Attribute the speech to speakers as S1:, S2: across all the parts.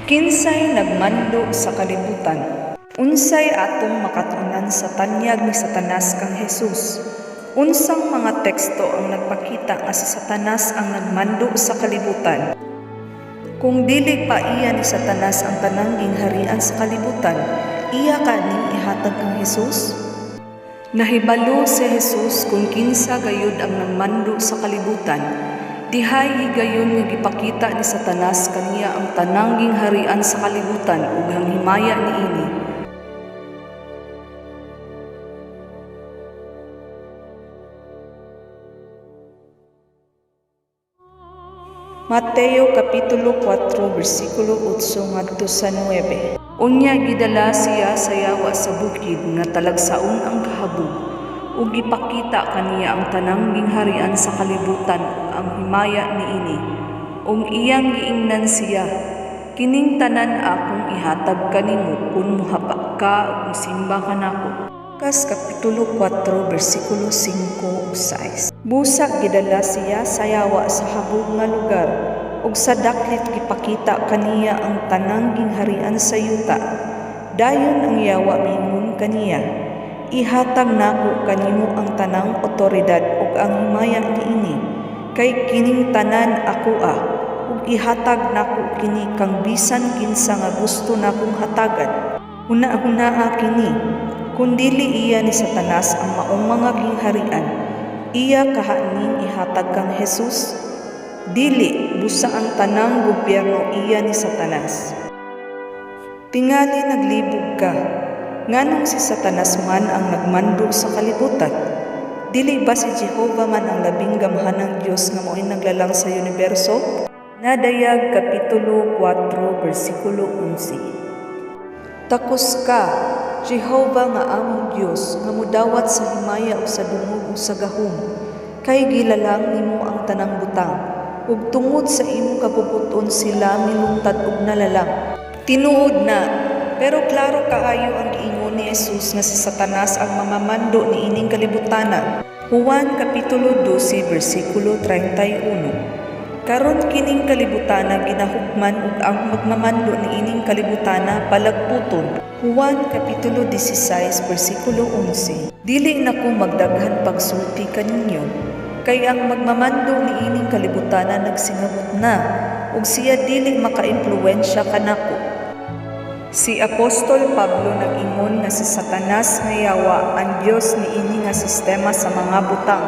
S1: Kinsay nagmando sa kalibutan? Unsay atong makatunan sa tanyag ni Satanas kang Jesus? Unsang mga teksto ang nagpakita nga si Satanas ang nagmando sa kalibutan? Kung dili pa iya ni Satanas ang tanang gingharian sa kalibutan, iya ka ning ihatag kang Jesus? Nahibalo si Jesus kung kinsa gayud ang nagmando sa kalibutan. Dihay higayon nga gipakita ni Satanas kaniya ang tanang gingharian sa kalibutan ug ang himaya niini. Mateo kapitulo 4 bersikulo 8 ngadto sa 9. Unya gidala siya sa yawa sa bukid nga talagsaon ang kahabog ug gipakita kaniya ang tanang gingharian sa kalibutan ug ang himaya niini. Ug iyang giingnan siya, "Kining tanan akong ihatag kanimo kun mohapak ka ug mosimba kanako." Lucas kapitulo 4 bersikulo 5 ug 6. Busa gidala siya sa yawa sa habog nga lugar ug sa daklit gipakita kaniya ang tanang gingharian sa yuta. Dayon ang yawa miingon kaniya, "Ihatag nako kanimo ang tanang otoridad ug ang himaya niini, kay kining tanan akoa, ug ihatag nako kini kang bisan kinsa nga gusto nakong hatagan. Huna-hunaa kini, kun dili iya ni Satanas ang maong mga gingharian, iya kaha ning ihatag kang Jesus? Dili, busa ang tanang gobyerno iya ni Satanas. Tingali naglibog ka, nganong si Satanas man ang nagmando sa kalibutan? Dili ba si Jehova man ang labing gamhanang Dios nga mao'y naglalang sa uniberso? Nadayag kapitulo 4 bersikulo 11. Takos ka, Jehova nga among Dios, nga modawat sa himaya ug sa dungog ug sa gahom, kay gilalang nimo ang tanang butang, ug tungod sa imong kabubut-on sila milungtad ug nalalang. Tinuod na, pero klaro kaayo ang giingon ni Jesus nga si Satanas ang mamamando niining kalibutana. Juan kapitulo 12 bersikulo 31. Karon kining kalibutana ginahukman ug ang magmamando niining kalibutana palagputon. Juan kapitulo 16 bersikulo 11. Dili na ko magdaghan pagsulti kaninyo, kay ang magmamando niining kalibutana nagsingabot na, ug siya dili makaimpluwensya kanako. Si Apostol Pablo nag-ingon nga si Satanas nga yawa ang dios niini nga sistema sa mga butang.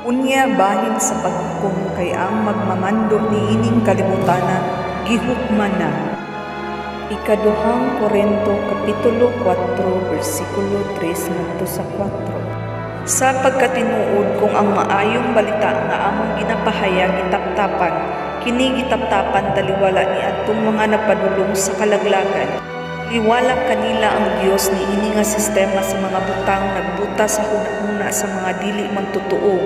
S1: Unya bahin sa paghukom kay ang magmamando niining kalibutana gihukman na. Ikaduhang Korinto kapitulo 4 bersikulo 3 ngadto sa 4. Sa pagkatinuod kung ang maayong balita nga among ginapahayag gitaptapan, kini gitaptapan taliwala niadtong mga nagpadulong sa kalaglagan. Liwala kanila ang dios niini nga sistema sa mga butang nagbuta sa hunahuna sa mga dili magtotoo,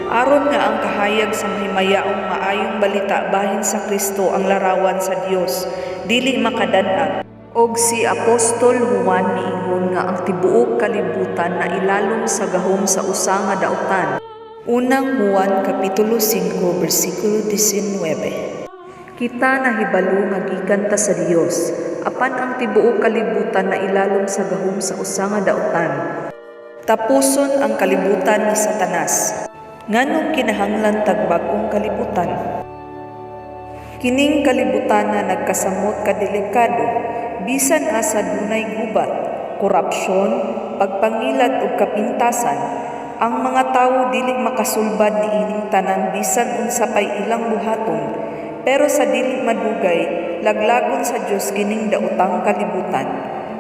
S1: aron nga ang kahayag sa mahimayaong maayong balita bahin sa Kristo, ang larawan sa Dios, dili makadan-ag. Og si Apostol Juan miingon nga ang tibuok kalibutan nailalom sa gahom sa usa nga dautan. Unang Juan kapitulo 5 bersikulo 19. Kita nahibalo nga gikan ta sa Dios, apan ang tibuok kalibutan nailalom sa gahom sa usa nga dautan. Tapuson ang kalibutan ni Satanas. Nganong kinahanglan tag bag-ong kalibutan? Kining kalibutana nagkasamot kadelikado, bisan asa dunay gubat, korapsyon, pagpangilat ug kapintasan. Ang mga tawo dili makasulbad niining tanan bisan unsa pay ilang buhaton. Pero sa dili madugay, laglagon sa Dios kining daotang kalibutan.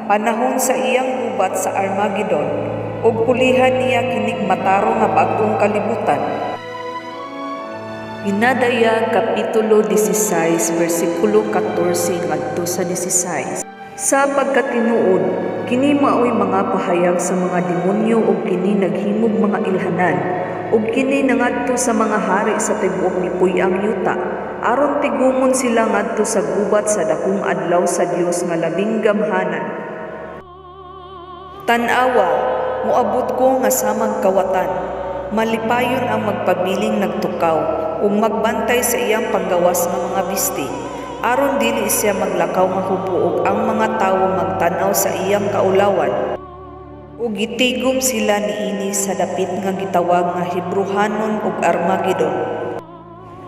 S1: Panahon sa iyang gubat sa Armageddon, ug pulihan niya kinig matarong nga bag-ong kalibutan. Ginadayag kapitulo 16 bersikulo 14 ngadto sa 16. Sa pagkatinuod, kini maoy mga pahayag sa mga demonyo ug kini naghimog mga ilhanan, ug kini nangadto sa mga hari sa tibuok gipuy-ang yuta, aron tigumon sila ngadto sa gubat sa dakong adlaw sa Dios nga labing gamhanan. Tan-awa, moabot ko nga samag kawatan. Malipayon ang magpabiling nagtukaw ug magbantay sa iyang panggawas nga mga bisti. Aron dili siya maglakaw nga hubo ug ang mga tawo magtan-aw sa iyang kaulawan. Ug gitigom sila niini sa dapit nga gitawag nga Hebrohanon og Armagedon.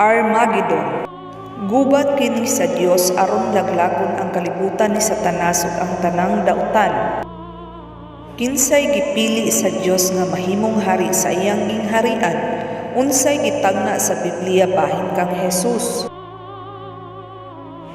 S1: Armageddon. Gubat kini sa Dios aron laglagon ang kalibutan ni Satanas ug ang tanang dautan. Kinsay gipili sa Dios nga mahimong hari sa iyang gingharian? Unsay gitagna sa Biblia bahin kang Jesus?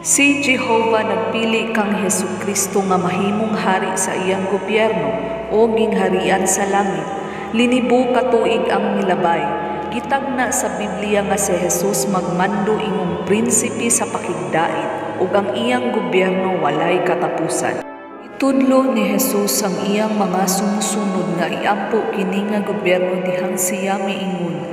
S1: Si Jehovah nagpili kang Hesukristo nga mahimong hari sa iyang gobyerno o gingharian sa langit. Linibo ka tuig ang milabay. Gitagna sa Biblia nga si Jesus magmando ingong prinsipe sa pakigdait ug ang iyang gobyerno walay katapusan. Itudlo ni Jesus ang iyang mga sumusunod nga iampo kini nga gobyerno dihang siya miingon.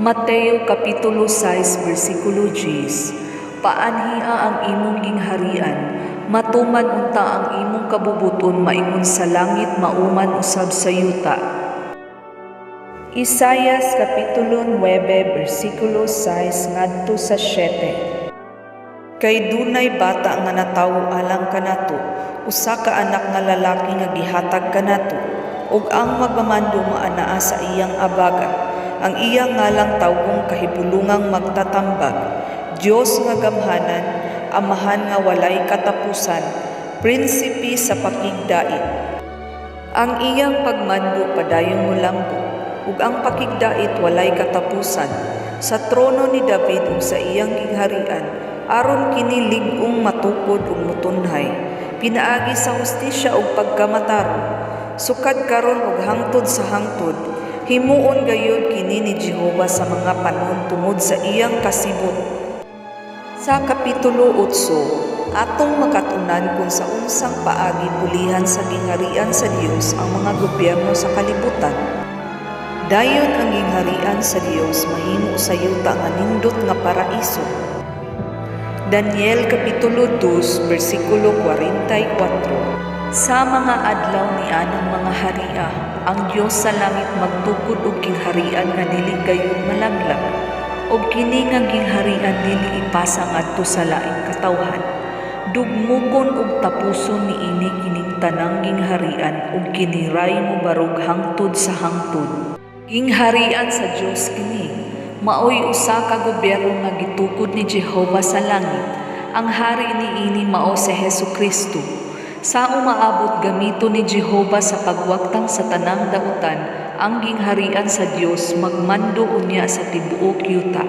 S1: Mateo kapitulo 6 bersikulo 10. Paanhia ang imong gingharian, matuman unta ang imong kabubuton maingon sa langit mauman usab sa yuta. Isayas kapitulo 9 bersikulo 6 ngadto sa 7. Kay dunay bata nga natawo alang kanato, usa ka anak nga lalaki nga gihatag kanato, ug ang magmamando maanaa sa iyang abaga. Ang iyang ngalan tawgong Kahibulongang Magtatambag, Dios nga Gamhanan, Amahan nga Walay Katapusan, Prinsipe sa Pakigdait. Ang iyang pagmando padayong molambo, ug ang pakigdait walay katapusan, sa trono ni David ug sa iyang gingharian, aron kini lig-ong matukod ug motunhay, pinaagi sa hustisya ug pagkamatarong, sukad karon ug hangtod sa hangtod. Himuon gayud kini ni Jehova sa mga panon tungod sa iyang kasibot. Sa Kapitulo 8, atong makat-unan kung sa unsang paagi pulihan sa gingharian sa Dios ang mga gobyerno sa kalibutan. Dayon ang gingharian sa Dios mahimo sa yuta nga nindot nga paraiso. Daniel Kapitulo 2, versikulo 44. Sa mga adlaw ni anang mga haria, ang Dios sa langit magtukod og gingharian nga dili gayud malaglag. Ug kini nga gingharian dili ipasa ngadto sa laing katawhan. Dugmukon ug tapuson niini kining tanang gingharian ug kini ray mobarog hangtod sa hangtod. Gingharian sa Dios kini. Maoy usa ka gobyerno nga gitukod ni Jehova sa langit. Ang hari niini mao si Hesukristo. Sa umaabot, gamiton ni Jehova sa pagwagtang sa tanang dautan. Ang gingharian sa Dios magmando unya sa tibuok yuta.